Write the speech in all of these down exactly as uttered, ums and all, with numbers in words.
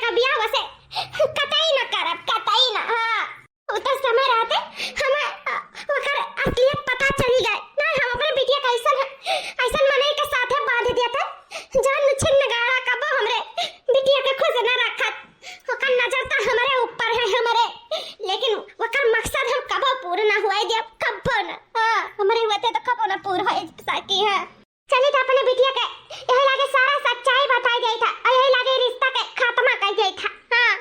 का बियाह वसे कतई ना करब, कतई ना। हाँ, उ तो समय रहते हम, अ, ओकर असलियत पता चली जाए। ना, हम अपने बिटिया का ऐसन, ऐसन मनई के साथे बांध दिया था, जान छिन गाड़ा कबो हमरे बिटिया के खुश न रखत। ओकर नजर तो हमरे ऊपर है, हमरे, लेकिन ओकर मकसद हम कबो पूरा ना हुए दिया, कबो ना। हाँ, हमरे होते तो कबो ना पूरा होए सकी है। चली तो अपने बिटिया के यही लागे सारा सच्चाई बताई जाई था, और यही लागे रिश्ता के खात्मा कर जाई था। हाँ।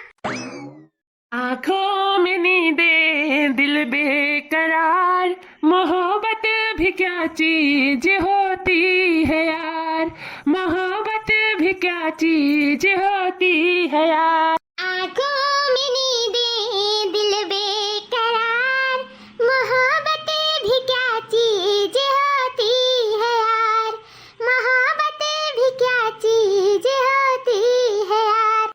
आंखों में नींदे दिल बेकरार, मोहब्बत भी क्या चीज होती है यार, मोहब्बत भी क्या चीज होती है यार। आंखों में नींदे दिल बेकरार, मोहब्बत भी क्या चीज होती है यार, मोहब्बत भी क्या चीज होती है यार।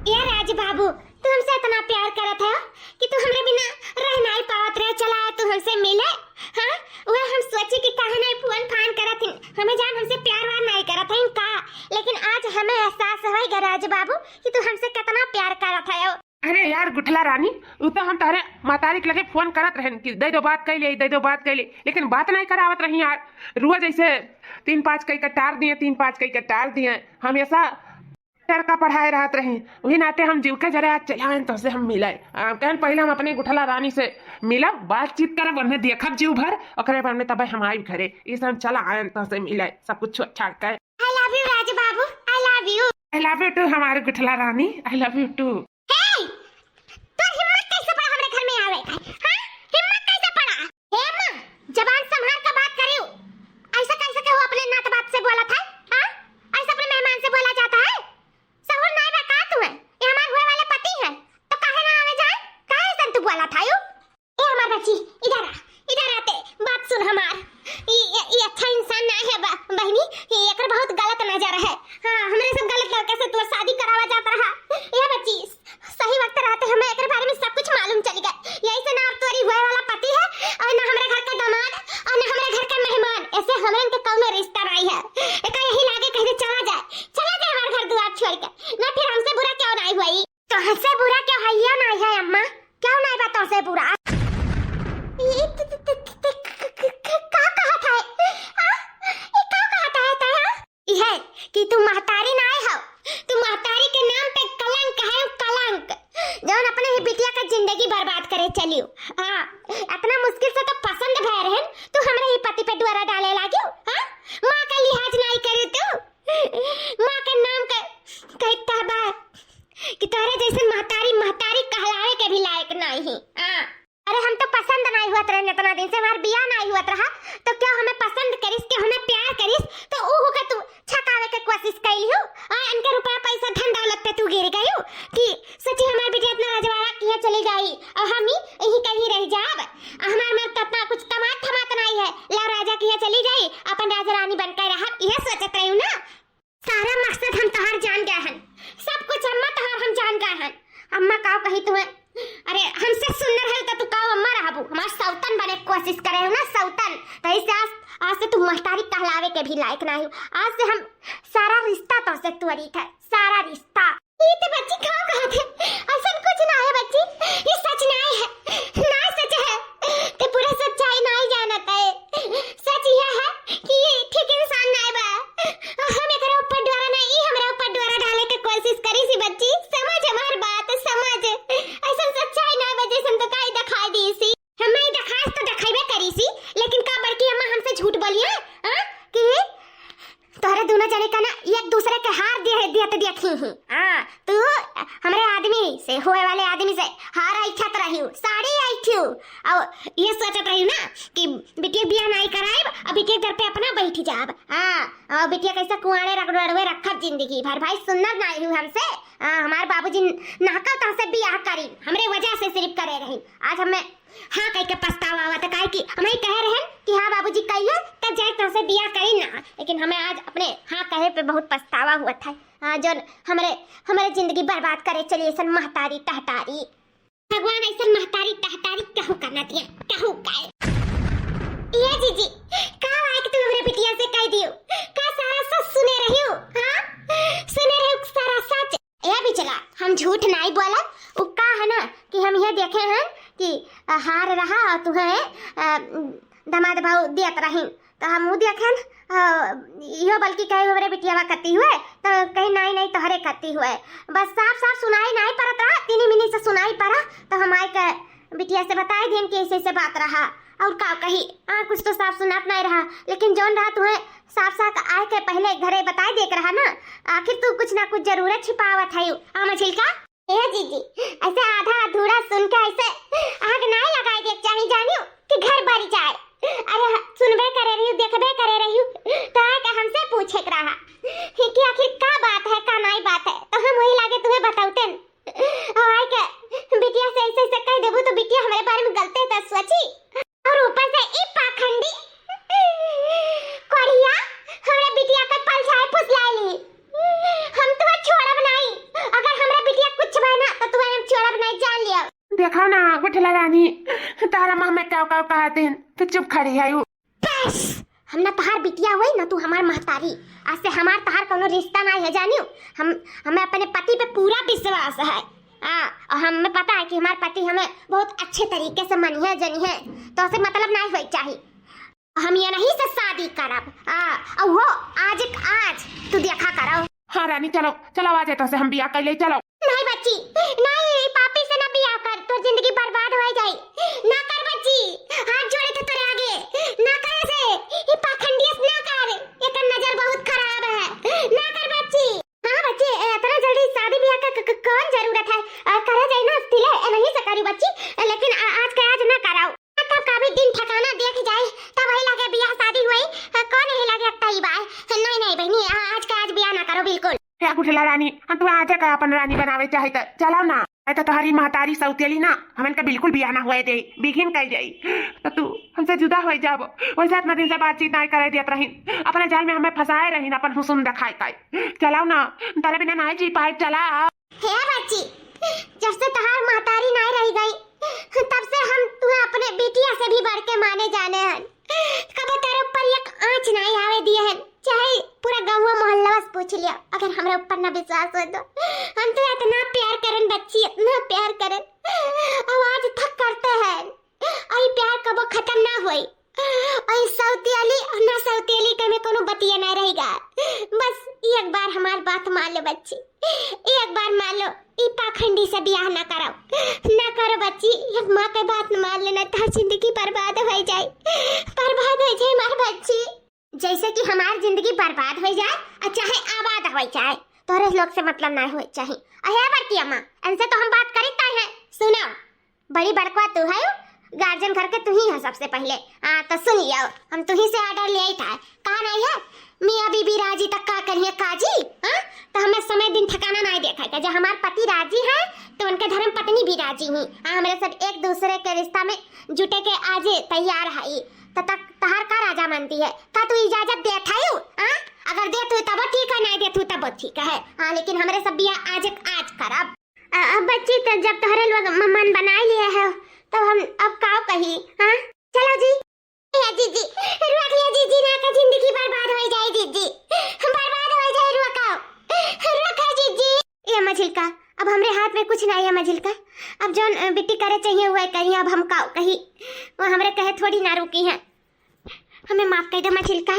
ए राज बाबू, तू हमसे इतना प्यार करत है कि तू हमरे बिना रह नाई पावत रहे, चला आए तू हमसे मिले। हाँ, वह हम सोची कि काहे नाई फोन फान करत हिन, हमें जान हमसे प्यार वार नाई करत हिन का, लेकिन आज हमें एहसास होई गा राज बाबू कि तू हमसे कितना प्यार करत है। अरे यार गुठला रानी, उ तो हम तोहरे महतारी के लगे फोन करत रहन कि दे दो बात कइ ले, दे दो बात कइ ले, लेकिन बात नाई करावत रही यार। रोज ऐसे तीन पाँच कइ के टार दिए, तीन पाँच कइ के टार दिए, हमेशा टरका पढ़ाए रहत रही। वही नाते हम जीव के जरे आज चला आयन तोसे हम मिले। आ, कहन पहले हम अपने गुठला रानी से मिलब, बातचीत करब, उन्हें देखब जीव भर, ओकरे बाद में तबे हम आइब घरे। इस हम चला आयन तोसे मिले, सब कुछ छोड़ छाड़ के। I love you राजू बाबू, I love you। I love you too हमारे गुठला रानी, I love you too। हे, तोर हिम्मत कैसे पड़ा हमरे घर में आवे के? हाँ? हिम्मत कैसे पड़ा? हे अम्मा, जबान संभाल के बात करियो। ऐसे कैसे केहू अपने नात बात से बोला था? हाँ? ऐसे अपने मेहमान से बोला जाता है? सहूर नाई बा का तू है? ये हमार हुए वाले पति है, तो काहे ना आवे जाए? काहे ऐसन तू बोला था यू? ए हमार बच्ची, इधर आ, इधर आते, बात सुन हमार। ई, ई, ई अच्छा इंसान ना है ब-, बहिनी, ई एकर बहुत गलत नजर है। हाँ, हमरे सब गलत लड़का से तोर शादी करावा जात रहा। ए बच्ची, सही वक्त रहते हमें एकर बारे में सब कुछ मालूम चली गए। यही से ना अब तोरी हुए वाला पति है, और ना हमरे घर का दामाद, और ना हमरे घर का मेहमान। ऐसे हमरे इनके कौनो रिश्ता नहीं है। एका यही लागे कहीं चला जाए, चला जाए हमारे घर दुआर छोड़ के। ना फिर हमसे बुरा क्यों नहीं हुई? तोहसे बुरा क्यों है? ये नहीं है अम्मा, क्यों नहीं बा तोहसे बुरा? ये त-, त-, त-, त-, क-, क-, क-, का कहत है? आ? ये का कहत है तै, हाँ? ये है कि तू महतारी नहीं हो, तू महतारी के नाम पे कलंक है, कलंक, जौन अपने ही बिटिया का जिंदगी बर्बाद करे चलियो। हाँ, इतना मुश्किल से तो पसंद भय रहन, तू हमरे ही पति पे डोरा डाले लागियो, हाँ? माँ का लिहाज नहीं करे तू, माँ के नाम के कहता बा कि तोहरे जैसन महतारी, महतारी कहलावे के भी लायक नाई है। हाँ। अरे हम तो पसंद नाई हुअत रहन इतना दिन से, हमार बियाह नाई हुअत रहा, तो क्यों हमें पसंद करिस, क्यों हमें प्यार करिस, तो ऊ के तू छकावे के कोशिश कैली हो, और इनके रुपया पैसा धन दौलत पे तू गिर गई हो कि सोची हमार बिटिया इतना रजवाड़ा किहाँ चली जाई, और हम ही यहीं कहीं रह जाब, और हमार मर्द तो इतना कुछ कमात धमात नाई है, ला राजा किहाँ चली जाई, अपन राजा रानी बनकर रहब, यह सोचत रही हूँ ना। सारा मकसद हम तोहार जान गए हन, सब कुछ अम्मा तोहार हम जान गए हन। अम्मा काव कही तुम्हें, अरे हमसे सुंदर है तो तू काव अम्मा रहबू, हमार सौतन बने के कोशिश करे हो ना, सौतन। तो इससे आज, आज से तू महतारी कहलावे के भी लायक ना हो। आज से हम सारा रिश्ता तोसे तोड़ी थे, सारा रिश्ता। ये तो बच्ची काव कहत है, ऐसा कुछ ना है बच्ची, ये सच ना है, ना सच है, ते पूरा सच्चाई ना जानत है। सच यह है कि ये ठीक इंसान नाय बा। हम एकरा ऊपर डोरा ना, ई हमरा ऊपर डोरा डाले के कोशिश करी सी बच्ची। समझ हमार बात, समझ। ऐसन सच्चाई नाय बा, जैसन तो काई दिखाई दी सी। हमें ई दिखास तो दिखाइबे करी सी, लेकिन का बड़की अम्मा हमसे झूठ बोली है, हाँ? कि तोहरे दोनों जने का ना एक दूसरे के हार दिए, दिए तो देखी ही। हाँ, तू हमरे आदमी से, होए वाले आदमी से हार ऐठत रही हूँ, साड़ी ऐठी हूँ, और ये सोचत रही हूँ ना कि बिटिया बियाह नाई कराइब, अब बिटिया घर पे अपना बैठ जाब। हाँ, और बिटिया कैसे कुआरे रख-, रड़वे रखब जिंदगी भर। भाई सुंदर नाई हूँ हमसे, हाँ, हमार बाबूजी नाहका तोहसे बियाह करी, हमरे वजह से सिर्फ करे रही। आज हमें हाँ कह के पछतावा आवत, काहे कि हम ही कहे रहन कि हाँ बाबूजी कहियो, तब जाए तोहसे बियाह करी ना, लेकिन हमें आज अपने हाँ कहे पे बहुत पछतावा हुआ था। हाँ, जो हमरे, हमरे जिंदगी बर्बाद करे चली ऐसन महतारी टहटारी। भगवान ऐसन महतारी टहटारी कहू का ना दिया, कहू का। ये जीजी, का आए कि तू हमरे बिटिया से कह दियो? का सारा सच सुने रही हो? हाँ? सुने रही हो सारा सच? ए झूठ नाई बोला, उ का है ना कि हम ये देखे हैं कि, अ, हार रहा और तुहें, अ, दमाद भाऊ देत रही, तो हम उ देखे हैं, अ, यो बल्कि कहे हमरे बिटियावा कती हुए, तो कहीं नाई नाई तोहरे कती हुए। बस साफ साफ सुनाई नाई परत रहा, तीनी मिनी से सुनाई पड़ा, तो हम आए के बिटिया से बताए देन कि ऐसे ऐसे बात रहा। और का कही, आ, कुछ तो साफ सुनात नाई रहा, लेकिन जौन रहा तुहें साफ साफ आए के पहले घरे बताए देक रहा ना। आखिर तू कुछ ना कुछ जरूर छिपावत है। आ मझिलका, ए जीजी, ऐसे आधा अधूरा सुन के ऐसे आग नाई लगाए देक चाही जानियो कि घर बरी जाए। अरे ह-, सुनबे करे रही, देखबे करे रही, तो आए के हमसे पूछे के रहा कि आखिर का बात है, का नाई बात है, तो हम वही लागे तुहें बतौते न। और आए के बिटिया से ऐसे ऐसे कह देबू तो बिटिया हमरे बारे में गलते तो सोची। और ऊपर से ई पाखंडी कोढ़िया हमरे बिटिया के पलझाए फुसलाए ली। हम तो छोड़ब नहीं, अगर हमरे बिटिया कुछ भय ना तो तुम्हें हम छोड़ब नहीं, जान लिया। देखो ना गुठला रानी, तारा माँ में क्या क्या कहा दिन, तो चुप खड़ी है। बस, हम ना तहार बिटिया हुई ना तू हमार महतारी। आज से हमार तहार कोनो रिश्ता नाई है जानियो। हम, हमें अपने पति पे पूरा विश्वास है। हाँ, और हमें पता है कि हमार पति हमें बहुत अच्छे तरीके से मनिहे जनिहे, तो उसे मतलब नाई होई चाही। हम ये नहीं से शादी करब। हाँ, और वो आज एक आज तू देखा करो। हाँ रानी, चलो चलो, आज तो से हम बियाह कर ले, चलो। नहीं बच्ची, नहीं, ई पापी से ना बियाह कर, तोर जिंदगी बर्बाद हो जाई। ना कर बच्ची, हाथ जोड़े थे तोरे आगे, ना कर से, ई पाखंडियस ना कर, एकर नजर बहुत खराब है, ना कर बच्ची। हाँ बच्ची, ए, इतना जल्दी शादी ब्याह का क-, क-, कौन जरूरत है? अ, करा जाए ना, तिले, ए, नहीं से करी बच्ची, ए, लेकिन आ-, आज का आज ना कराओ। तब का भी दिन ठिकाना देख जाए, तब वही लगे ब्याह शादी हुई, अ, कौन यही लगे अकताई बाय? नहीं, नहीं बहनी, आ-, आज का आज ब्याह ना करो बिल्कुल। हे गुठला रानी, हम तू आज का अपन रानी बनावे चाहे त चलाओ ना। ऐ तो तोहरी महतारी सौतेली ना, हमन के बिल्कुल बियाह ना हुए दे, बिघिन कह जाई। तो तू हमसे जुदा हो जाबो। वैसे इतना दिन से बातचीत नहीं करे दियत रही, अपने जाल में हमें फंसाए रही ना, अपन हुस्न दिखाए ताई। चलाओ ना, तारे बिना नहीं जी पाए, चला। हे बच्ची, जब से तहार महतारी नहीं रह गई, तब से हम तुम्हें अपने बिटिया से भी बढ़ के माने जाने हैं। कबो तेरे ऊपर एक आँच नहीं आवे दिए हैं, चाहे पूरा गाँव मोहल्ला से पूछ लिया, अगर हमरे ऊपर ना विश्वास हो तो। हम तो इतना प्यार करन बच्ची, इतना प्यार करन, और आज तक करते हैं। और ये प्यार कबो खत्म ना होई। और सौतेली और ना सौतेली के में कोनो बतिया ना रहेगा। बस एक बार हमार बात मान लो बच्ची, एक बार मान लो, ई पाखंडी से बियाह ना करो, ना करो बच्ची, एक माँ के बात मान लेना, तो जिंदगी बर्बाद हो जाए, बर्बाद हो जाए हमार बच्ची। जैसे कि हमार जिंदगी बर्बाद हो जाए और चाहे आबाद हो जाए, तोरे लोग से मतलब ना हो चाही। अहे बड़की अम्मा, इनसे तो हम बात करी तय है। सुनो, बड़ी बड़कवा तू है, गार्जियन घर के तू ही है सबसे पहले। हाँ, तो सुन लियो, हम तू ही से ऑर्डर ले आई था। कहा नहीं है, मियाँ बीबी राजी तक का करिए काजी? हाँ, तो हमें समय दिन ठिकाना नहीं देखा है। जब हमार पति राजी है, तो उनके धर्म पत्नी भी राजी ही। हाँ, हमरे सब एक दूसरे के रिश्ता में जुटे के आज तैयार है। त तक तहार का राजा मानती है? का तू इजाजत देत हयू? हाँ? अगर देत हुई तब ठीक है, नहीं देत हुई तब ठीक है। हाँ, लेकिन हमरे सब बियाह आज एक आज करब। अ, अब बच्ची, त जब तोहरे लोग म-, मन बनाए लिए है, तब हम अब काव कही? हाँ? चलो जी। ए जीजी, रोक लिया जीजी, ना का जिंदगी बर्बाद हो जाए जीजी, बर्बाद हो जाए, रोकाओ, रोका जीजी। ए मझिलका, अब हमरे हाथ में कुछ नहीं है मझिलका। अब जौन, अ, बिट्टी करे चाहिए वह कही, अब हम का कही, वो हमरे कहे थोड़ी ना रुकी है। हमें माफ कर दे मझिलका।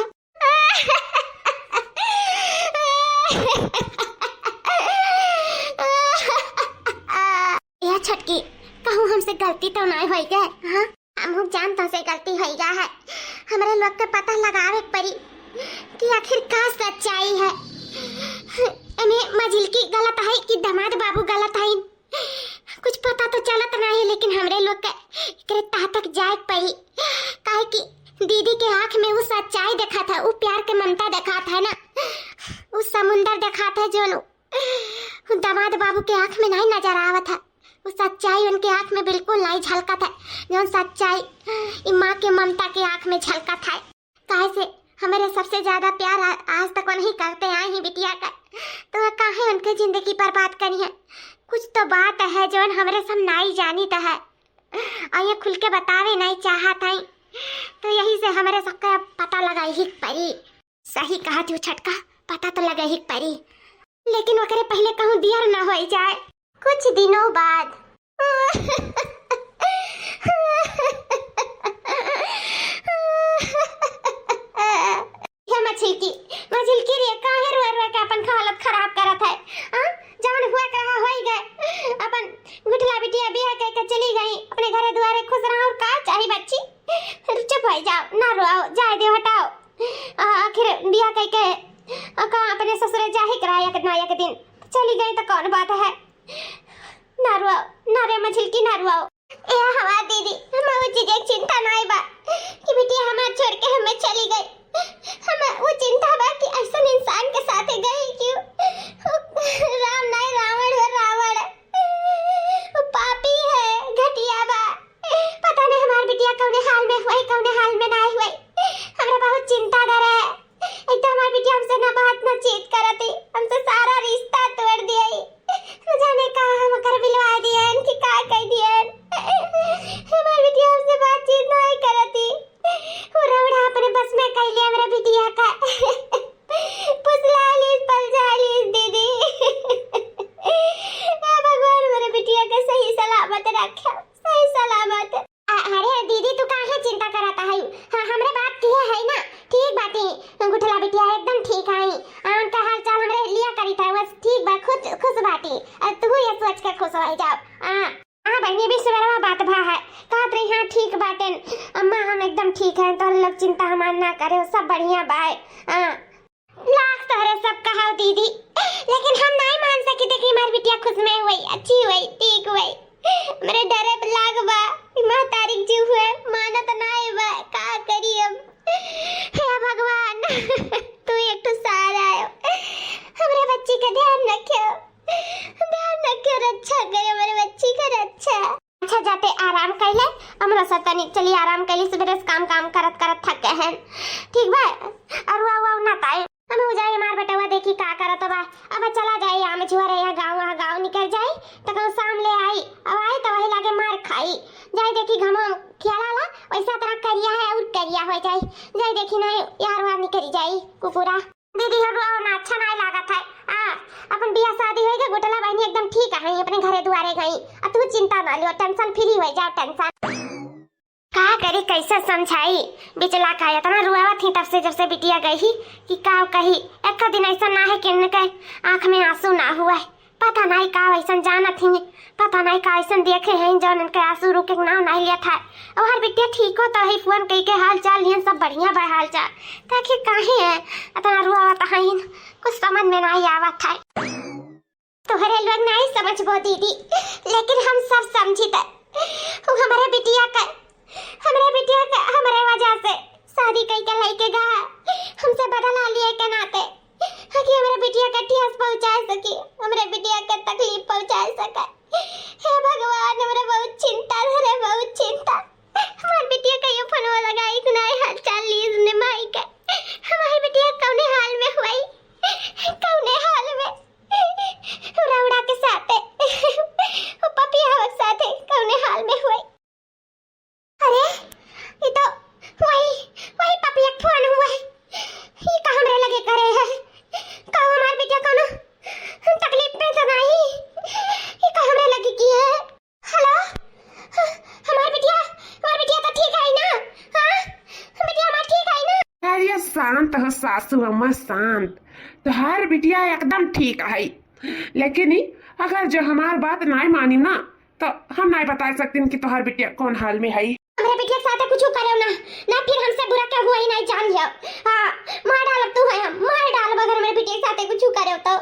ए छोटकी, कहूँ हमसे गलती तो नहीं होई गए, हाँ? हमहू जान तो से गलती होई गा है। हमरे लोग के पता लगावे के पड़ी कि आखिर का सच्चाई है। एमे मझिलकी गलत है कि दामाद बाबू गलत है, कुछ पता तो चलत नहीं, लेकिन हमरे लोग के एकरे तह तक जाए के पड़ी, काहे कि दीदी के आँख में वो सच्चाई देखात है, वो प्यार के ममता देखात है ना, वो समुंदर देखात है, जो उ दामाद बाबू के आँख में नहीं नजर आवत है। वो सच्चाई उनके आँख में बिल्कुल नहीं झलकत है, जौन सच्चाई ई माँ के ममता के आँख में झलकत है। काहे से हमरे सबसे ज्यादा प्यार आ-, आज तक वही करते आए हैं बिटिया का, तो वह काहे उनके जिंदगी बर्बाद करी है? कुछ तो बात है जौन हमरे सब नाई जानित है, और ये खुल के बतावे नहीं चाहत है, तो यही से हमरे सबका पता लगाई ही पड़ी। सही कहा तू छोटका, पता तो लगे ही पड़ी, लेकिन ओकरे पहले कहूँ दियर ना होई जाए। कुछ दिनों बाद। हे मझिलकी, मझिलकी रे, काहे रोए रोए के अपन हालत खराब करत है? हाँ, जवन हुआ के रहा होई गए। अपन गुठला बिटिया बियाह कइके चली गई, अपने घरे दुआरे खुश रहा और का चाही बच्ची? चुप हो जाओ, ना रोआओ, जाए दे, हटाओ। आ, आखिर बियाह कइके, आ, का अपने ससुरे जाही के रहा एक ना एक दिन, चली गई तो कौन बात है? ना रोआओ, ना रे मझिलकी, ना रोआओ। ए हमार दीदी, हम वो चीज एक चिंता नाई बा कि बिटिया हमार छोड़ के हमें चली गई। हम वो चिंता बा कि ऐसन इंसान के साथे गई क्यों? राम नाई, रावण हो, रावण। वो पापी है, घटिया बा। पता नहीं हमार बिटिया कौने हाल में हुई, कौने हाल में नाई हुई। हमरा बहुत चिंता करे। एक तो हमार बिटिया हमसे ना बात ना चीत करती, हमसे सारा रिश्ता तोड़ दिया। न जाने का हम कर बिलवा दियन कि का कह दियन। हमार बिटिया हमसे बातचीत नाई करती। उड़ा उड़ा अपने बस में कह लिया हमरा बिटिया का। फुसला लीस, पलझा लीस दीदी। हे भगवान, हमरा बिटिया के सही सलामत रखे, सही सलामत। अ-, अरे दीदी, तू काहे चिंता करत है? हाँ, हमरे बात किहे है ना, ठीक बाटी। गुठला बिटिया एकदम ठीक है। आ, उनका हाल चाल हमरे लिया करी था, बस ठीक बा, खुश, खुश बाटी। और तू ये सोच के खुश हो जाओ। हाँ, हाँ बहनी, भी सवेरवा बात भा है, कहत रही, "हाँ, ठीक बाटेन अम्मा, हम एकदम ठीक हैं, तो लोग चिंता हमार ना करे, सब बढ़िया बाय।" हाँ, लाख तोहरे सब कहाओ दीदी, लेकिन हम नाई मान सकी थे कि हमार बिटिया खुश में हुई, अच्छी हुई, ठीक हुई। मेरे डरे लाग बा, महतारी जी हुए, मानत नाई बा, का करी हम? हे भगवान, तू एक ठो सहारा आयो, हमरे बच्ची का ध्यान रखियो, ध्यान रखियो, रक्षा करियो मेरे बच्ची का रक्षा। अच्छा, जाते आराम कैले, हमरो सब तनी चली आराम कैली, सुबह से काम, काम करत, करत थक गए हैं। ठीक बा, और वो, वो ना ताई, हम हो जाए, हमार बेटवा देखी का करत बा। अब चला जाए, आम झुआ रहे यहाँ गाँव, वहाँ गाँव निकल जाए, तो कहूँ शाम ले आई, अब आई तो वही लागे मार खाई। जाए देखी घमो खियाला ला, वैसा तरह करिया है और करिया हो जाए। जाए देखी नहीं, यार वार निकल जाए कुकुरा। दीदी, हम रोओ ना, अच्छा नाई लागत है। आ, अपन बियाह शादी होई के गुटला बहनी एकदम ठीक है, अपने घरे दुआरे गई। आ तू चिंता ना लियो, tension free हो जाओ, tension। का करी, कैसे समझाई? बिचला का इतना रुआवत ही तब से, जब से बिटिया गई ही कि का कही। एक दिन ऐसा ना है कि इनके आँख में आंसू ना हुआ है। पता नहीं का ऐसन जानत ही, पता नहीं का ऐसन देखे हैं, जौन इनके आंसू रुके के नाम नहीं लिया था। और हर बिटिया ठीक हो तो ही फोन कई के हाल चाल लियन, सब बढ़िया बा हाल चाल। ताकि काहे है इतना रुआवत हईन, कुछ समझ में नहीं आवत है। तोहरे लोग नहीं समझबो दीदी, लेकिन हम सब समझी थे। वो हमारे बिटिया का, हमारे बिटिया का हमारे वजह से शादी कई के लेके गा, हमसे बदला लिए के नाते, ताकि हमरे बिटिया के ठेस पहुँचा सकी, हमरे बिटिया के तकलीफ पहुँचा सके। हे भगवान, हमरे बहुत चिंता धरे, बहुत चिंता। हमार बिटिया कहियो फोनवा लगाई, सुनाई हाल चाल ली, सुने माई के। हमारी बिटिया कौने हाल में हुई, कौने हाल में? उड़ा उड़ा के साथे, वो पपिया के साथे कौने हाल में हुई? अरे, ये तो वही, वही पपिया के फोन हुआ है। ये का हमरे लगे करे है? का हमार बिटिया कौनो तकलीफ में तो नहीं? ये का हमरे लगे की है? हेलो, हमार बिटिया, हमार बिटिया तो ठीक है ना? हाँ, बिटिया हमार ठीक है ना? अरे शांत हो सासू अम्मा, शांत। तोहार बिटिया एकदम ठीक है, लेकिन ई अगर जो हमार बात नाई मानी ना, तो हम नाई बता सकतीन कि तोहार बिटिया कौन हाल में है। हमरे बिटिया के साथे कुछ करेव ना, ना फिर हमसे बुरा क्या हुआ ही नहीं जान लिया। हाँ, मार डालब तू है, हम मार डालब अगर हमरे बिटिया के साथे कुछ करेव तो।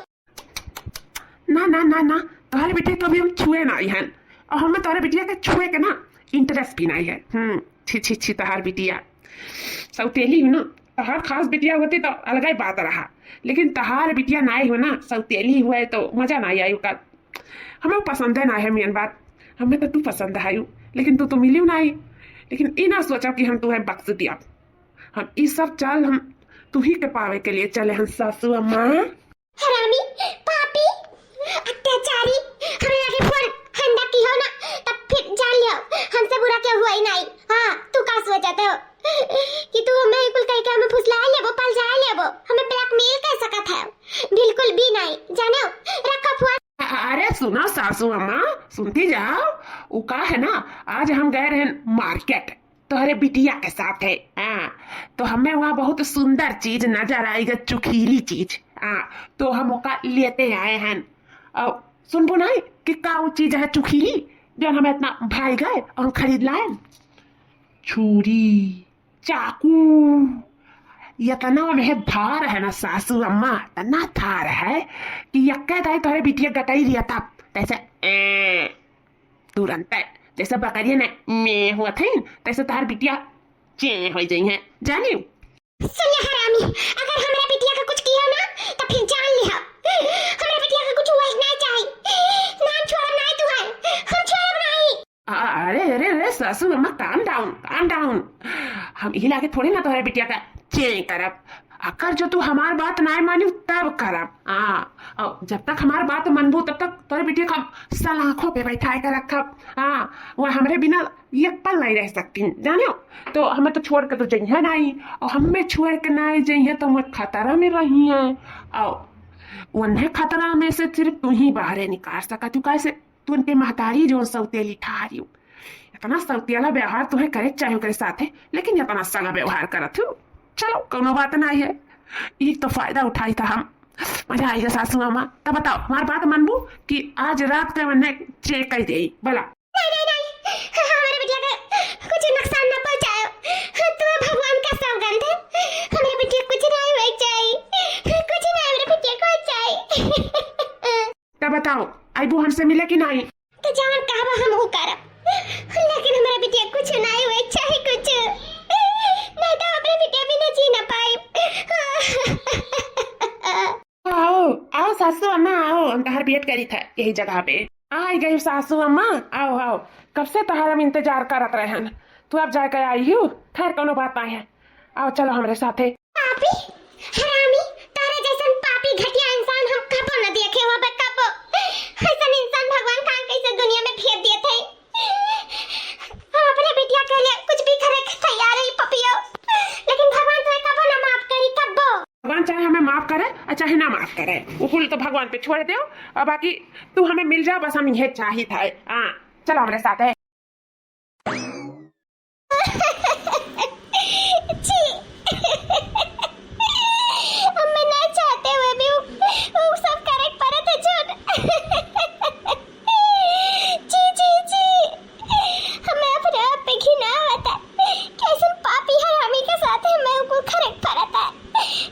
ना, ना, ना, ना, तोहरे बिटिया के अभी हम छुए नाई हन, और हमें तोहरे बिटिया के छुए के ना interest भी नाई है। हम्म, छी, छी, छी, तोहार बिटिया सौतेली हो ना, तोहार खास बिटिया होती तो अलग ही बात रहा, लेकिन तोहार बिटिया नाई हो ना, सौतेली हुआ है तो मजा नाई आई ओकर। हमें पसंद है ना है मेन बात, हमें तो तू पसंद है, लेकिन तू तो मिली नाई। लेकिन ई ना सोचा कि हम तू है बख्श दिया, हम ई सब चाल हम तू ही के पावे के लिए चले हम सासू अम्मा। हरामी, पापी, अत्याचारी, हमरे लगे फोन हंडा की हो ना, तब फिर जान लियो, हमसे बुरा क्यों हुआ ही नहीं। हाँ, तू का सोचते हो कि तू हमें कुल कह के हमें फुसला लेबो, पलझा लेबो, हमें blackmail कर सकत है? बिल्कुल भी नहीं, जानो, रखो फोन। अ-, अरे सुनो सासू अम्मा, सुनती जाओ, उ का है ना, आज हम गए रहे मार्केट तोहरे बिटिया के साथ है। हाँ, तो हमें वहाँ बहुत सुंदर चीज नजर आएगा, चुखीरी चीज। हाँ, तो हम ओका लेते आए हैं। और सुनबो नहीं कि का वो चीज है चुखीरी, जो हमें इतना भाई गए और हम खरीद लाए। छुरी, चाकू, इतना में धार है ना सासू अम्मा, इतना धार है कि यक्के दाई तोहरे बिटिया गटई रिया तब तैसे ए, तुरंत जैसे बकरिया ने में हुआ थे, तैसे तोहर बिटिया चे हो जाई है, जानियो। सुन ले हरामी, अगर हमरा बिटिया का कुछ किया ना, तो फिर जान लिहा, हमरा बिटिया का कुछ हुआ ही नहीं चाही। नाम छोड़ब नहीं तू है, हम छोड़ब नहीं। अरे अरे अरे सासू अम्मा, काम डाउन, काम डाउन। हम यही लागे थोड़ी ना तोहरे बिटिया का चे करब। अगर जो तू हमार बात नाय मानी तब करब। हाँ, और जब तक हमार बात मनबू तब तक तोहरे बिटिया का हम सलाखों पे बैठाए के रखब। हाँ, वो हमरे बिना एक पल नहीं रह सकती, जानो। तो हमें तो छोड़ के तो जइहे नहीं, और हमें छोड़ के नहीं जइहे तो वो खतरा में रही है। और उन्हें खतरा में से सिर्फ तू ही बाहर निकाल सकत हो। कैसे? तू उनके महतारी जो सौतेली ठहरी हो। इतना सौतेला व्यवहार तुम्हें करे चाहे ओकरे साथे, लेकिन इतना सगा व्यवहार करत हो। चलो, कोनो बात नहीं है, ई तो फायदा उठाई था हम। मजा आएगा सासू अम्मा। तब बताओ, हमार बात मानबू कि आज रात के मन्ने चेक कर दे? बोला। नहीं, नहीं, नहीं, हमारे बिटिया का कुछ नुकसान ना पहुंचायो। तू भगवान का सौगंध है, हमारे बिटिया कुछ नहीं हुए चाहिए, कुछ नहीं हमारे बिटिया को चाहिए। तब बताओ, आइबू हमसे मिले कि नहीं? तो जवन कहबा हम ऊ करब, लेकिन हमारे बिटिया कुछ नहीं हुए चाहिए, कुछ नहीं तो अपने बिटिया बिना जी ना पाई। आओ, आओ सासू अम्मा, आओ, हम तहार वेट करी था यही जगह पे। आई गई सासू अम्मा, आओ, आओ, कब से तहार हम इंतजार करत रहन, तू अब जाके आई हो। खैर, कोनो बात नहीं है, आओ, चलो हमरे साथे। पापी, हरामी, तारे जैसन पापी घटिया इंसान हम कबो न देखे होबे, कबो। ऐसन इंसान भगवान कहाँ कैसे दुनिया में भेज दिए थे। हम अपने बिटिया के लिए कुछ भी करे के तैयार है पपियो, लेकिन भगवान तुहे कबो ना माफ करी, कबो। भगवान चाहे हमें माफ करे और चाहे ना माफ करे, वो कुल तो भगवान पे छोड़ दो। और बाकी तू हमें मिल जा, बस हम ये चाहित है। हाँ, चलो हमरे साथ है। छी। हमें ना चाहते हुए भी वो, वो सब करे के पड़त है, छोड़। छी, छी, छी। हमें अपने आप पे घिनाव होता है। कैसन पापी हरामी के साथ हमें वो करे के पड़त है।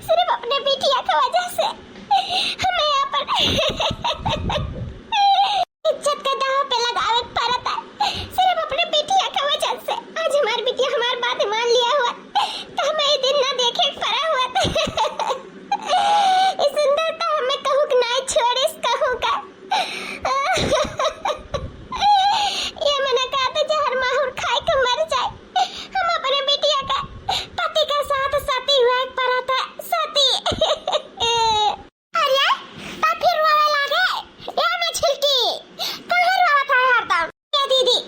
सिर्फ अपने बिटिया के वजह से हमें अपन इज्जत का दाव पे लगावे के पड़त है, सिर्फ अपने बिटिया के वजह से। आज हमार बिटिया हमार बात मान लिया हुआ, तो हमें ये दिन ना देखे के पड़ा हुआ। ये सुंदरता हमें कहूँ के नाई छोड़िस, कहूँ का। ये मना का तो जहर माहुर खाए के मर जाए। हम अपने बिटिया का पति का साथ सती हुआ एक पड़त है, सती। अरे, का फिर रोवे लागे? ए मछिलकी, काहे रोवत है हरदम? ए दीदी,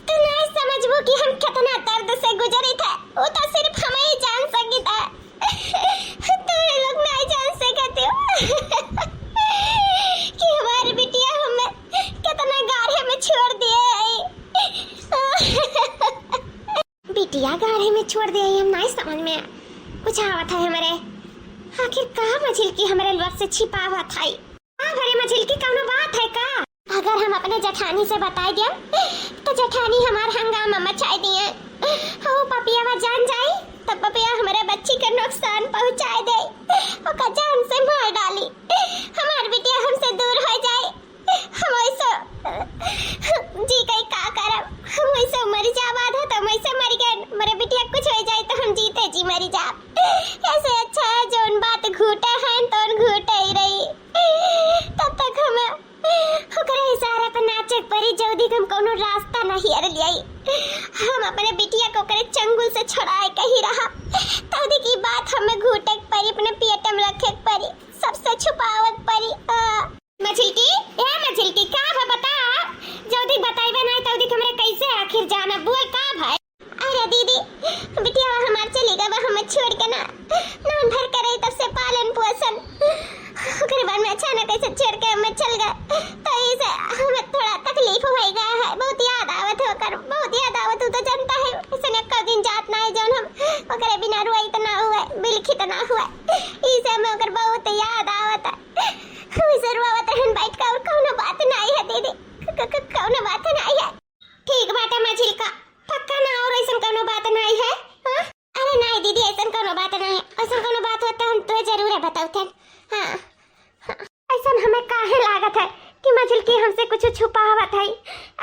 तू नहीं समझबू कि हम कितना दर्द से गुजरी थे, वो तो सिर्फ हम ही जान सकी था। तू लोग नहीं जान सकते हो कि हमारी बिटिया हमें कितना गाढ़े में छोड़ दिए है। बिटिया गाढ़े में छोड़ दे, हम नाई समझ में कुछ आवत है हमरे। आखिर का मझिलकी हमरे लोग से छिपावत है? का भरे मझिलकी, कौनो बात है का? अगर हम अपने जेठानी से बताई दिया, तो जेठानी हमार हंगामा मचाई दिए। हो पपिया जान जाई, तब पपिया हमरे बच्ची के नुकसान पहुंचाई दे, ओका जान से मार डाली, हमार बिटिया हमसे दूर हो जाए। हम ऐसे जी कहीं का करब, हम ऐसे मर जाब, आधा तो हम ऐसे मर गए, मरे बिटिया कुछ हो जाए तो हम जीते जी मर जाब। ऐसे अच्छा है जौन बात घूटे हैं तौन घूटे ही रही। तब तक हम ओकरे इशारे पे नाचे के परी, जल्दी हम कोनो रास्ता नहीं हर लियाई। हम अपने बिटिया को ओकरे चंगुल से छुड़ाए के ही रहा, तौदी की बात हमें घूटे के परी, अपने पेट में रखे के परी, सबसे छुपावे के परी। आ, मझिलकी, ए मझिलकी, का भा बता? जल्दी बताइबे नहीं तौदी हमरे कैसे आखिर जानब, बोल का भाई? अरे दीदी, बिटिया हमार चली गवा हमें छोड़ के ना, नान भर करे तब से पालन पोषण, ओकरे बाद में अचानक ऐसे छोड़ के हमें चल गए, तो इसे गया है, बहुत याद आवत है ओकर, बहुत याद आवत। तू तो जानता है, ऐसन एको दिन जात ना है जौन हम ओकरे बिना रोइत ना हुए, बिलखित ना हुए। ई से हमें ओकर बहुत याद आवत है। वैसे रोवत रहन बैठ के, और कौनो बात नहीं है दीदी, क-, क-, क-, कौनो बात नहीं है। ठीक बात है मझिलका, पक्का ना और ऐसन कौनो बात नहीं है? हाँ? अरे नहीं दीदी, ऐसन कौनो बात नहीं है, ऐसन कौनो बात होत तो हम तोहे जरूर है बतावत है। हाँ, हाँ। ऐसन हमें काहे लागत है कि मझिलकी हमसे कुछ छुपावत है?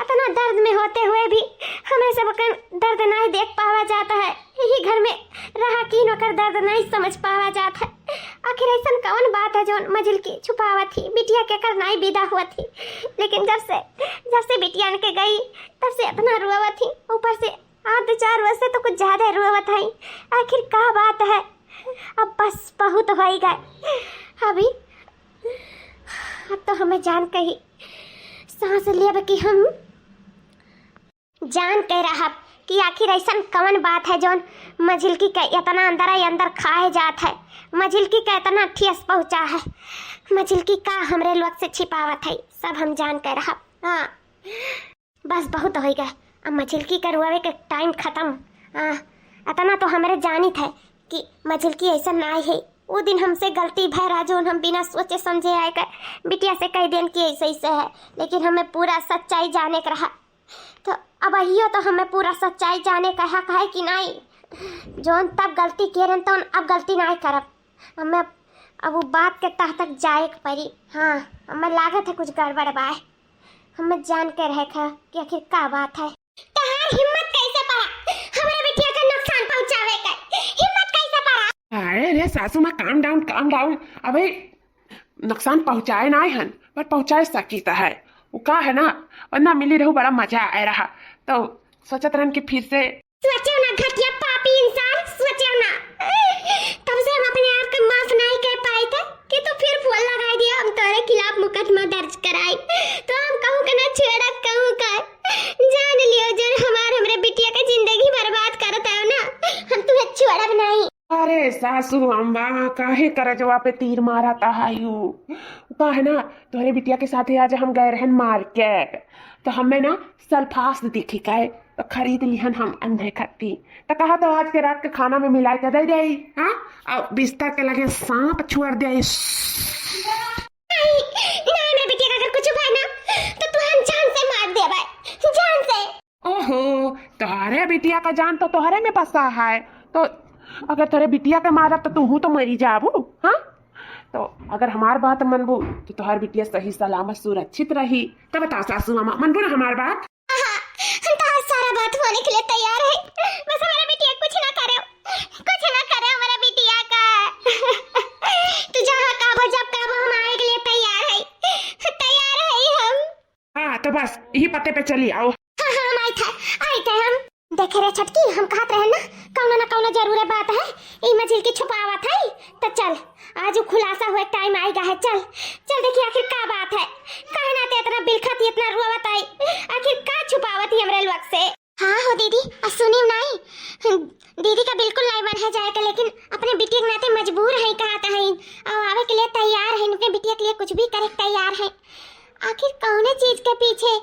इतना दर्द में होते हुए भी हमें सब ओकर दर्द नहीं देख पावा जाता है, यही घर में रहा कीन ओकर दर्द नहीं समझ पावा जाता है। आखिर ऐसन कौन बात है जौन मझिलकी छुपावत ही? बिटिया के कर नहीं विदा हुआ थी, लेकिन जब से, जब से बिटिया के गई, तब से इतना रोवत ही। ऊपर से आज दो चार रोज से तो कुछ ज्यादा रोवत है। आखिर का बात है? अब बस बहुत होई गए। अभी अब तो हमें जान के ही सांस लेब कि हम जान के रहब कि आखिर ऐसन कौन बात है जौन मझिलकी के इतना अंदर ही अंदर खाए जात है, मझिलकी के इतना ठेस पहुँचा है। मझिलकी का हमरे लोग से छिपावत है, सब हम जान के रहब। हाँ, बस बहुत होई गए, अब मझिलकी के रोवे के टाइम खत्म। हाँ, इतना तो हमरे जानित है कि मझिलकी ऐसा नाई है। वो दिन हमसे गलती भय रहा, जौन हम बिना सोचे समझे आए के बिटिया से कह देन कि ऐसे ऐसे है, लेकिन हमें पूरा सच्चाई जाने के रहा। तो अब अहियो तो हमें पूरा सच्चाई जाने के हक है कि नाई? जौन तब गलती केरन, तौन अब गलती नाई करब। हमें अब वो बात के तह तक जाए के पड़ी। हाँ, हमें लागत है कुछ गड़बड़ बाय। हमें जान के रहे था कि आखिर का बात है। तोहार हिम्मत कैसे पड़ा हमरे बिटिया के नुकसान पहुँचावे के? हिम्मत कैसे पड़ा? अरे रे सासू माँ, calm down, calm down। अबे नुकसान पहुँचाए ना हन, पर पहुँचाए सकी त है। वो का है ना, वरना मिली रहू बड़ा मजा आए रहा। तो सोचत रहन कि फिर से सोचेउ ना घटिया पापी इंसान, सोचेउ ना। तब से हम अपने आप के माफ नहीं कर पाए थे कि तू फिर फोन लगाई दिया, हम तोरे खिलाफ मुकदमा दर्ज कराई। तो हम कहूँ के ना छोड़ब, कहूँ का। जान लियो जो हमार, हमरे बिटिया के जिंदगी बर्बाद करत आयो ना, हम तुहे छोड़ब नहीं। अरे सासू अम्मा, काहे करजवा पे तीर मारत आयु? का है ना, तोहरे बिटिया के साथे आज हम गए रहन मार्केट, तो हमें ना सल्फास दिखी गए, तो खरीद लिहन हम अन्हे खत्ती। तो कहा तो आज के रात के खाना में मिला के दे दे, हाँ? और बिस्तर के लगे सांप छुअर दे। नहीं, नहीं, मेरे बिटिया का अगर कुछ हुआ ना, तो तू हम जान से मार देबे, जान से। ओहो, तोहरे बिटिया का जान तो तोहरे में बसा है, तो अगर तोहरे बिटिया के मारब तो तूहू तो मरी जाबू, हाँ? तो अगर हमार बात मनबू तो तोहर बिटिया सही सलामत सुरक्षित रही। तो बताओ सासू अम्मा, मनबू ना हमार बात? हाँ, हम तोहर सारा बात माने के लिए तैयार है, बस हमारा बिटिया कुछ ना करे, कुछ ना करे हमारा बिटिया का। तू जहाँ कहबो, जब कहबो, हम आवे के लिए तैयार है, तैयार है हम। हाँ, तो बस यही पते पे चली आओ। हाँ, हाँ, हम आइत है, आइत है हम। देखे रे छोटकी, हम कहत रहे ना, कौनो ना कौनो जरूरे बात है, ई मझिलकी छुपावत है। तो चल, आज उ खुलासा हुए टाइम आइगा है। चल, चल देखी आखिर का बात है, काहे ना ते इतना बिलखत ही, इतना रोवत आई, आखिर का छुपावत ही हमरे लोग से? हाँ हो दीदी, आ सुनी नाई, दीदी का बिल्कुल नाई मन है जाए के, लेकिन अपने बिटिया के नाते मजबूर है, कहत है, और आवे के लिए तैयार है, अपने बिटिया के लिए कुछ भी करे के तैयार है। आखिर कौने चीज के पीछे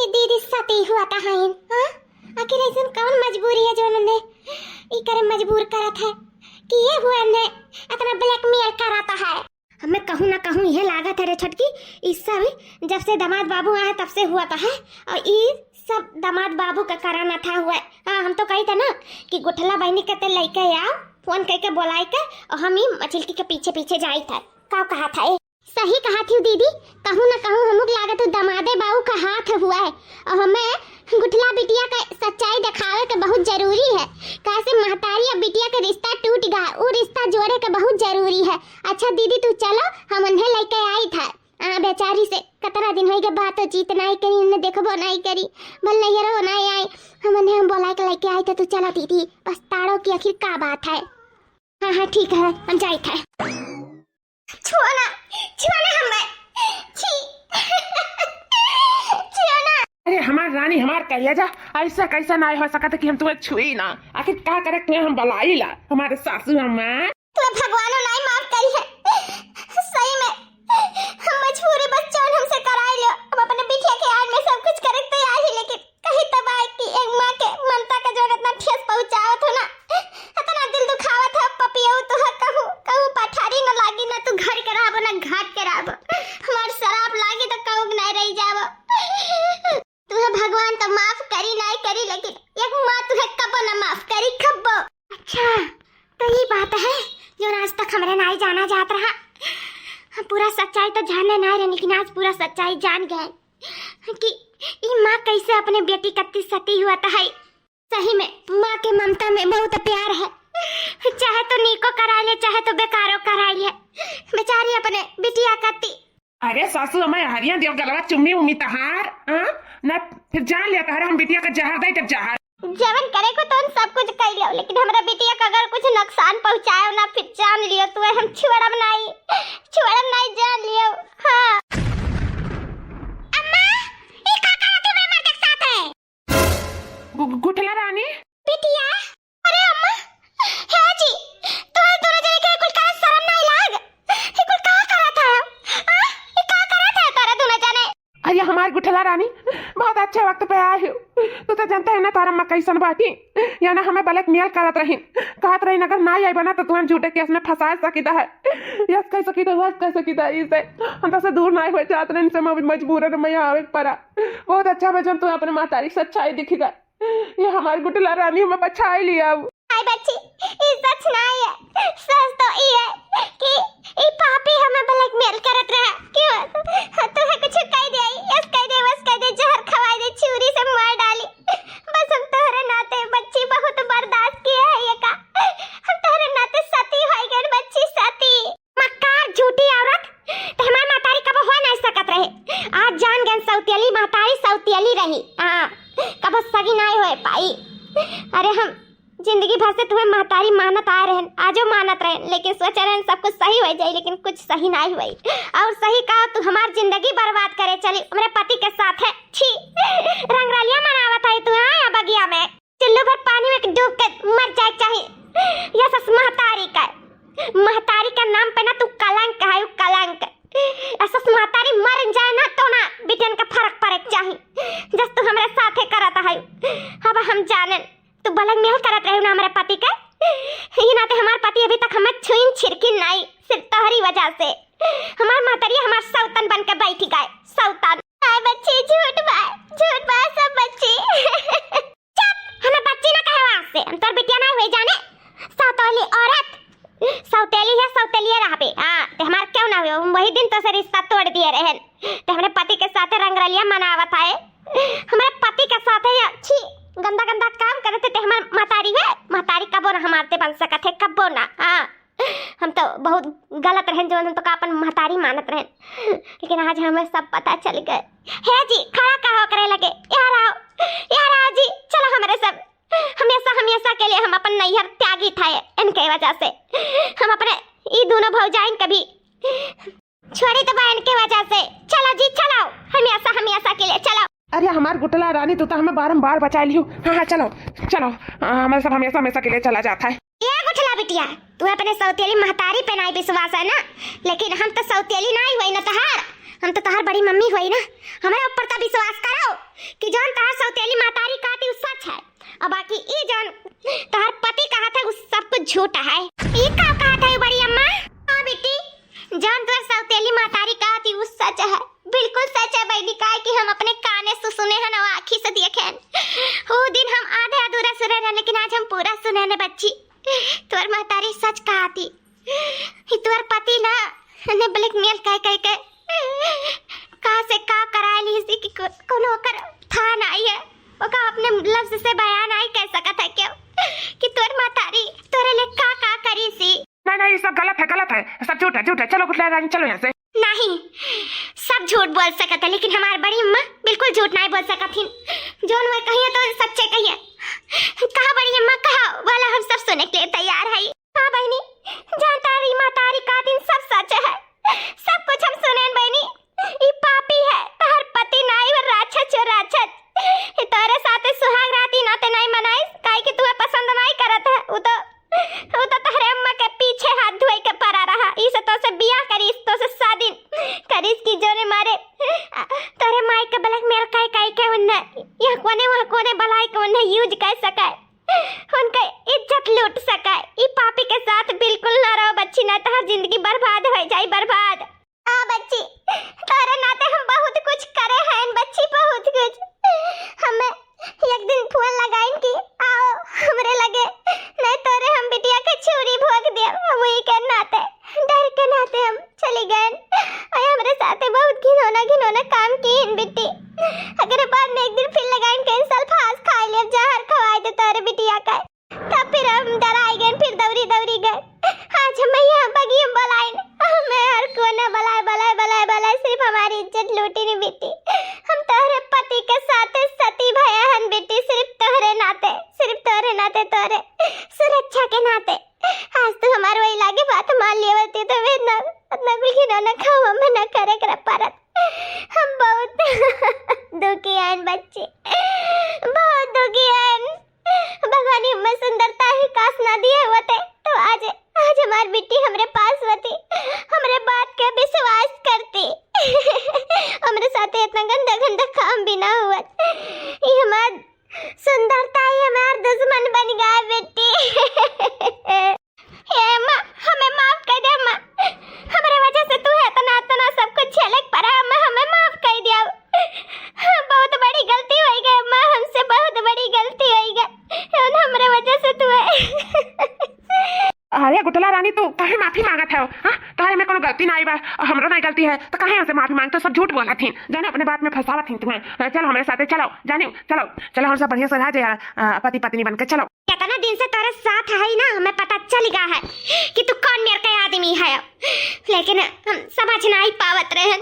ये दीदी सती हुआ था है, हाँ? आखिर ऐसन कौन मजबूरी है जो उन्होंने ई करे मजबूर करत है कि ये हुआ ने इतना ब्लैकमेल कराता है? हमें कहूँ ना कहूँ यह लागत है रे छोटकी, ई सब जब से दामाद बाबू आए तब से हुआ था है, और ई सब दामाद बाबू का कराना था हुआ है। हाँ, हम तो कही था ना कि गुठला बहनी के ते लेके आओ, फोन करके बुलाई के, और हम ई मझिलकी के पीछे पीछे जाई था। का कहा था ए? सही कहा थी दीदी, कहूँ ना कहूँ हमको लागत है दामादे बाबू का हाथ हुआ है, और हमें गुठला बिटिया का सच्चाई दिखावे के बहुत जरूरी है। काहे से महतारी और बिटिया के रिश्ता टूट गया, वो रिश्ता जोड़े के बहुत जरूरी है। अच्छा दीदी, तू चलो, हम उन्हें लेके आई था। आ, बेचारी से कतना दिन होई गए, बातचीत नाई करी, इन्हें देखबो नाई करी, भल नैहरो नाई आई। हम उन्हें हम बोला के लेके आई था, तू चलो दीदी, बस ताड़ो की आखिर का बात है। हाँ, हाँ, ठीक है, हम जाइत है। छुओ ना, छुओ ना हमें। छी। छुओ ना। अरे हमार रानी, हमार कलेजा, ऐसा कैसा ना हो सकता कि हम तुम्हें छुई ना? आखिर का करे तुम्हें हम बलाई ला, हमारे सासू अम्मा? तुम्हें भगवानो नाई माफ करी है। सही में, हम मजबूरी बस जौन हमसे कराई लो। हम अपने बिटिया के याद में सब कुछ रहा। हम पूरा सच्चाई तो जाने ना रहे, लेकिन आज पूरा सच्चाई जान गए कि ई माँ कैसे अपने बेटी कत्ती सती हुआ है। सही में माँ के ममता में बहुत प्यार है, चाहे तो नीको करा ले, चाहे तो बेकारो करा ले। बेचारी अपने बिटिया कत्ती। अरे सासू, हमें हरिया देव गलवा चुम्मी उम्मी तहार, हाँ? ना फिर जान लिया तहार हम बिटिया का जहर दे, तब जहर। जवन करे को तो हम सब कुछ कर लियो, लेकिन हमरा बिटिया का अगर कुछ नुकसान पहुँचाए ना, फिर जान लियो तू, हम छोड़ब नहीं, छोड़ब नहीं, जान लियो। हाँ। अम्मा, ई का करत है हमरे मर्द के साथ है? गु-, गुठला रानी? बिटिया? अरे अम्मा, हे जी, तोहरे दोनों जने के कुल का शरम नाई लाग? ये कुल का करत है? आ? ये का करत है तोहरे दोनों जने? अरे हमार गुठला रानी, बहुत अच्छे वक्त पे आए हो। तू तो जानते है ना तोहर अम्मा कैसन बाटी। या ना हमें blackmail करत रही, कहत रही अगर ना आई बना तो तुम्हें झूठे case में फंसा सकीदा है, यस कह सकीदा, वस कह सकीदा। इसे हम तो से दूर ना हो चाहत रहे, इनसे मजबूरन मैं आवे के पड़ा। बहुत अच्छा बा जौन तू अपने महतारी के सच्चाई दिखी गए। ये हमार गुठला रानी हमें बचाए लिया अब। आई बच्ची, ई सच ना है। सच तो ई है कि ई पापी हमें blackmail करत रहा कि तोहे कुछ कह दे, यस कह दे, वस कह दे, जहर खवाई दे, छुरी से मार डाली। बस हम तोहरे नाते बच्ची बहुत बर्दाश्त किए है ये का। हम तोहरे नाते सती हो गए बच्ची, सती। मक्कार झूठी औरत, तो हमार महतारी कबो हो नहीं सकत रहे। आज जान गए सौतेली महतारी सौतेली रही। हाँ, कबो सगी नहीं होए पाई। अरे हम जिंदगी भर से तुम्हें महतारी मानत आए रहन, आजो मानत रहन, लेकिन सोचे रहन सब कुछ सही हो जाई, लेकिन कुछ सही नहीं हुई। और सही कहा तू हमार जिंदगी बर्बाद करे चली हमरे पति के साथ है। छी, रंगरलिया मनावत है तू, हाँ, या बगिया में। चुल्लू भर पानी में डूब के मर जाए चाही। यस महतारी का, महतारी का नाम पे ना तू कलंक है, कलंक। यस महतारी मर जाए ना तो ना बिटियन का फर्क पड़े के चाही, जस तू हमरे साथे करत है। अब हम जाने तू blackmail करत रहे ना हमारे पति के, ये नाते हमार पति अभी तक हमें छुइन छिरकिन नहीं, सिर्फ तोहरी वजह से हमार महतारी हमार सौतन बन के बैठी गए, सौतन। हाय बच्ची, झूठ बा, झूठ बा सब बच्ची। चुप! हमें बच्ची ना कहे आज से, हम तोर बिटिया ना हुई जाने। सौतेली औरत, सौतेली है, सौतेलिए रहबे। हाँ, ते हमार क्यों ना हुए, हम वही दिन तो से रिश्ता तोड़ दिए रहन। ते हमरे पति के साथ रंगरलिया मनावत है, हमरे पति के साथ है अच्छी गंदा गंदा काम करते ते हमार महतारी है, महतारी कबो ना हमार ते बन सकत है, कबो ना। हाँ। हम तो बहुत गलत रहन, जौन हम तो का अपन महतारी मानत रहन, लेकिन आज हमें सब पता चल गए। हे जी, खड़ा का हो करे लगे, यहाँ आओ, यहाँ आओ जी, चलो हमरे सब। हमेशा, हमेशा के लिए हम अपन नैहर त्यागी था इनके वजह से। हम अपने ई दोनों भौजाइन कभी छोड़ी तो बहन के वजह से। चलो जी, चलो, हमेशा, हमेशा के लिए चलो। अरे हमार गुटला रानी, तू तो हमें बारंबार बचा लियो। हाँ, हाँ, चलो, चलो, आ, हमें सब हमेशा, हमेशा के लिए चला जाता है। ए गुठला बिटिया, तू अपने सौतेली महतारी पे नाई विश्वास है ना, लेकिन हम तो सौतेली नाई हुई ना तहार, हम तो तहार बड़ी मम्मी हुई ना। हमारे ऊपर तो विश्वास करो कि जौन तहार सौतेली महतारी कहती उ सच है, और बाकी ई जौन तहार पति कहत है उ सब कुछ झूठ है। ई का कहत है बड़ी अम्मा? हाँ बेटी, जौन तोर सौतेली महतारी कहती उ सच है, बिल्कुल सच है बहनी, काहे कि हम अपने काने से सुने हन और आँखी से देखे हन। उ दिन हम आधे अधूरा सुने रहन, लेकिन आज हम पूरा सुने हन बच्ची। तोर महतारी सच कहती, ई तोर पति ना ने blackmail कह कह के का से का कराए ली सी कि को-, कोनो ओकर था नाई है, ओका अपने लफ्ज से बयान नाई कह सकत है क्यों कि तोर महतारी तोरे लिए का का करी सी। नहीं, नहीं, ये सब गलत है, गलत है, सब झूठ है, झूठ है। चलो गुठला रानी, चलो यहाँ से। नहीं, सब झूठ बोल सकत है, लेकिन हमार बड़ी अम्मा बिल्कुल झूठ नहीं बोल सकत हिन। जौन वे कहिए तो सच्चे कहिए। कहा बड़ी अम्मा, कहा, बोला, हम सब सुने के लिए तैयार है। हाँ बहनी, जौन तारी महतारी कहत हिन सब सच है, सब कुछ हम सुनेन बहनी। ई पापी है, तहर पति नाई, वो राक्षस, जो राक्षस। ई तोरे साथे सुहाग रात ई नाते नाई मनाइस, काहे कि तुहे पसंद नाई करत है। उ तो, उ तो तहरे अम्मा के पीछे हाथ धोए के पड़ा रहा। ई से तो से बियाह करीस, तो से शादी करीस कि जोने मारे, आ, तोरे माई के blackmail कह कह के उन्हें यहाँ कोने वहाँ कोने बुलाए के उन्हें use कर सके, उनके इज्जत लूट सके। ई पापी के साथ बिल्कुल ना रहो बच्ची, ना तहर जिंदगी बर्बाद हो जाई, बर्बाद। हाँ बच्ची, तोरे नाते हम बहुत कुछ करे हैं बच्ची, बहुत कुछ। हमें एक दिन फोन लगाइन कि आओ हमरे लगे, नहीं तोरे हम बिटिया के छुरी भोंक दियो। हम ई के नाते, डर के नाते। नोना काम किहिन बिट्टी। अगर बाद में एक दिन फिर लगाइन के इंसल फांस खाइ लेब, जहर खवाइ दे तोरे बिटिया का। तब फिर हम डराइ गएन, फिर दौरी दौरी गएन। आज हम यहाँ बगिया में बोलाइन, हमें हर कोना बोलाए, बोलाए, बोलाए, बोलाए, सिर्फ हमारी इज्जत लूटिन बिट्टी। हम तोहरे पति के साथे सती भया हन बिट्टी, सिर्फ तोहरे नाते, सिर्फ तोहरे नाते, तोहरे सुरक्षा के नाते। आज तू हमार वही लागे बात मान लिया होती तो मैं इतना, इतना कुल घिनौना काम हमें ना करे कर परत। हम बहुत दुखी हन बच्चे, बहुत दुखी हन। भगवान हमें सुंदरता ही काश ना दिए होते तो आज, आज हमार बिट्टी हमरे पास होती, हमरे बात के विश्वास करती, हमरे साथे इतना गंदा गंदा काम भी ना हुआ। ये हमार सुंदरता ही हमार दुश्मन बन गया बिट्टी। हे अम्मा, हमें माफ कर दे अम्मा, हमरे वजह से तू है इतना, इतना सब कुछ झेले के पड़ा अम्मा, हमें माफ कर दिया। बहुत बड़ी गलती होइ गई अम्मा, हमसे बहुत बड़ी गलती होइ गई, हमरे वजह से तू है। अरे गुटला रानी, तू काहे माफी मांगत है? हाँ, तोहरे में कोनो गलती नाई बा, हमरो नाई गलती है, तो काहे हमसे माफी मांगत हो? सब झूठ बोलत हिन, जाने अपने बात में फंसावत हिन तुम्हें। चलो हमरे साथे, चलो जानी, चलो, चलो हम सब बढ़िया से रह जाए, आ, पति पत्नी बन के, चलो। इतना दिन से तोरे साथ है ना, हमें पता चल गया है कि तू कौन मेर का आदमी है, लेकिन हम समझ नाई पावत रहे।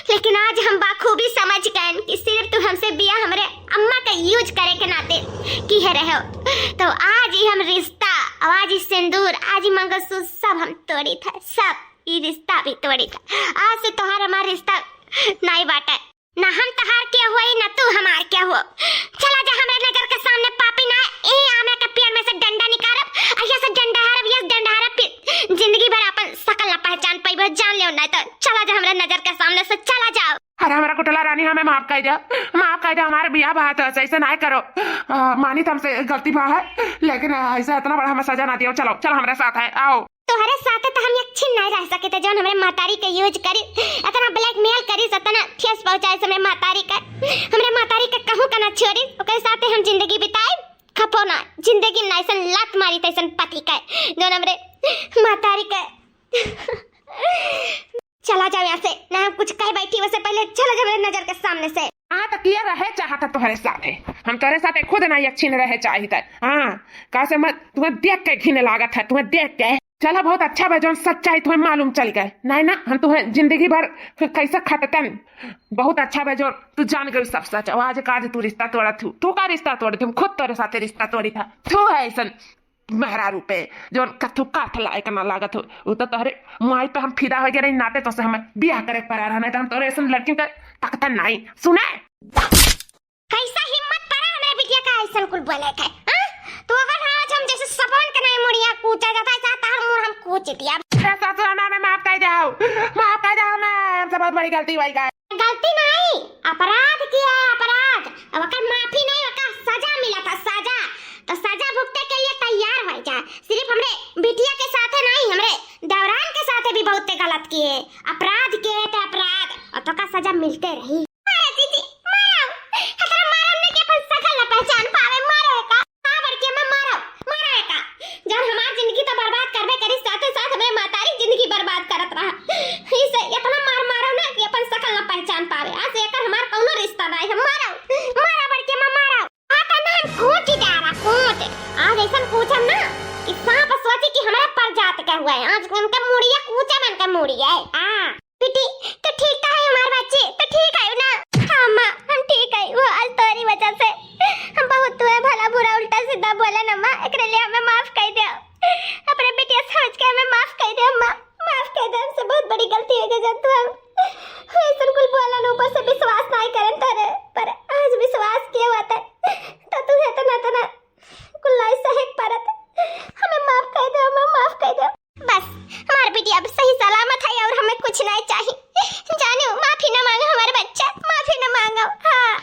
लेकिन आज हम बाखूबी समझ गए कि सिर्फ तू हमसे बिया हमरे अम्मा का use करे के नाते किहे रहो। तो आज ही हम रिश्ता, आज ही सिंदूर, आज ही मंगलसूत्र सब हम तोड़ी था, सब, ई रिश्ता भी तोड़ी था। आज से तोहार हमार रिश्ता नाई बाटे। ना हम तोहार के होई, ना तू हमार के हो। चला जा हमरे नजर के सामने पापी ना, ए आमे के पेड़ में से डंडा निकारब, अहिया से डंडा हारब, ये डंडा हारब, फिर जिंदगी भर अपन शकल ना पहचान पइबो, जान लेव ना तो। चला जा हमरे नजर के सामने से, चला जाओ। अरे हमरा गुटला रानी, हमें माफ कर दे, माफ कर दे, हमारे बियाह बात है, ऐसे ना करो। आ, मानी तो हमसे गलती भा है, लेकिन ऐसे इतना बड़ा हमें सजा ना दियो। चलो, चलो हमरे साथ है, आओ। तोहरे साथे तो हम एक छिन नहीं रह सके थे, जौन हमरे महतारी के use करी, इतना blackmail करी, इतना ठेस पहुँचाए हमरे महतारी का, हमरे महतारी का कहूँ का ना छोड़ी, ओकरे साथे हम जिंदगी बिताए, खपो ना, जिंदगी में ना ऐसन लात मारी तैसन पति का, जौन हमरे महतारी का। चला जाओ यहाँ से, ना हम कुछ कह बैठी, वैसे पहले चला जाओ मेरे नजर के सामने से। हाँ, तो किया रहे चाहत है तोहरे साथे, हम तोहरे साथे खुद ना एक छिन रहे चाहित है। हाँ, का से मत, तुम्हें देख के घिन लागत है, तुम्हें देख के। चला, बहुत अच्छा बा जौन सच्चाई तुम्हें मालूम चल गए, नहीं ना हम तुम्हें जिंदगी भर कैसे खटतन। बहुत अच्छा बा जौन तू जान गई सब सच। और आज का आज तू रिश्ता तोड़त हूँ, तू का रिश्ता तोड़त हूँ, खुद तोरे साथे रिश्ता तोड़ी था। तू है ऐसन मेहरारू पे, जौन कथू काठ लायक ना लागत हो। उ तो तोहरे माई पे हम फिदा हो गए रही, नाते तोसे हमें बियाह करे के पड़ा रहा, नहीं तो हम तोरे ऐसन लड़किन के तकते नहीं। सुने? कैसा हिम्मत पड़ा हमरे बिटिया का ऐसन कुल बोले के, हाँ? तो अगर आज हम जैसे सपन के नहीं मुड़िया कूचा जाता, ऐसा तार मुड़ हम कूच दिया। अरे ससुर, हमें माफ कर दो, माफ कर दो हमें, हमसे बहुत बड़ी गलती हो गई। गलती नहीं, अपराध किया है, अपराध। अब ओकर माफी नहीं, ओकर सजा मिला था, सजा। तो सजा भुगते के लिए तैयार हो जा। सिर्फ हमरे बिटिया के साथे नहीं, हमरे देवरान के साथे भी बहुते गलत किए, अपराध किए तो अपराध, और तो का सजा मिलते रही। मारो जीजी, मारो। हतरा मारम ने के अपन शकल न पहचान पावे, मारो एका। हाँ बड़की अम्मा, मारो, मारो एका। जौन हमार जिंदगी तो बर्बाद करबे करी, साथे साथ हमरे महतारी जिंदगी बर्बाद करत रहा। इसे इतना मार मारो ना कि अपन शकल न पहचान पावे। आज से एकर हमार कौनो रिश्ता नहीं है। मारो, मारो बड़की अम्मा, मारो। हाँ, तो ना हम कूच डारा, कूच। आज ऐसन कूचम ना कि सांप सोचे कि हमारे पर जात के हुआ है। आज उनके मुड़िया कूचम, उनके मुड़िया। हाँ। बेटी, तो ठीक तो है हमार बच्ची, तो ठीक है ना? हाँ अम्मा, हम ठीक है। वो आज तोरी वजह से हम बहुत तुम्हें भला बुरा उल्टा सीधा बोले ना अम्मा, एकरे लिए हमें माफ कर दो। अपने बिटिया समझ के हमें माफ कर दे अम्मा, माफ कर दे, हमसे बहुत बड़ी गलती हो गई जब तू हम ऐसन कुल बोलन, ऊपर से विश्वास नहीं करन तोरे, पर आज विश्वास किया हुआ था तो तू है तो ना तो ना कुल लाई सहे के परत। हमें माफ कर दे अम्मा, माफ कर दे। बस, हमार बिटिया अब सही सलामत है और हमें कुछ नहीं चाहिए। जानो, माफी ना मांगो हमारे बच्चा, माफी ना मांगो। हाँ।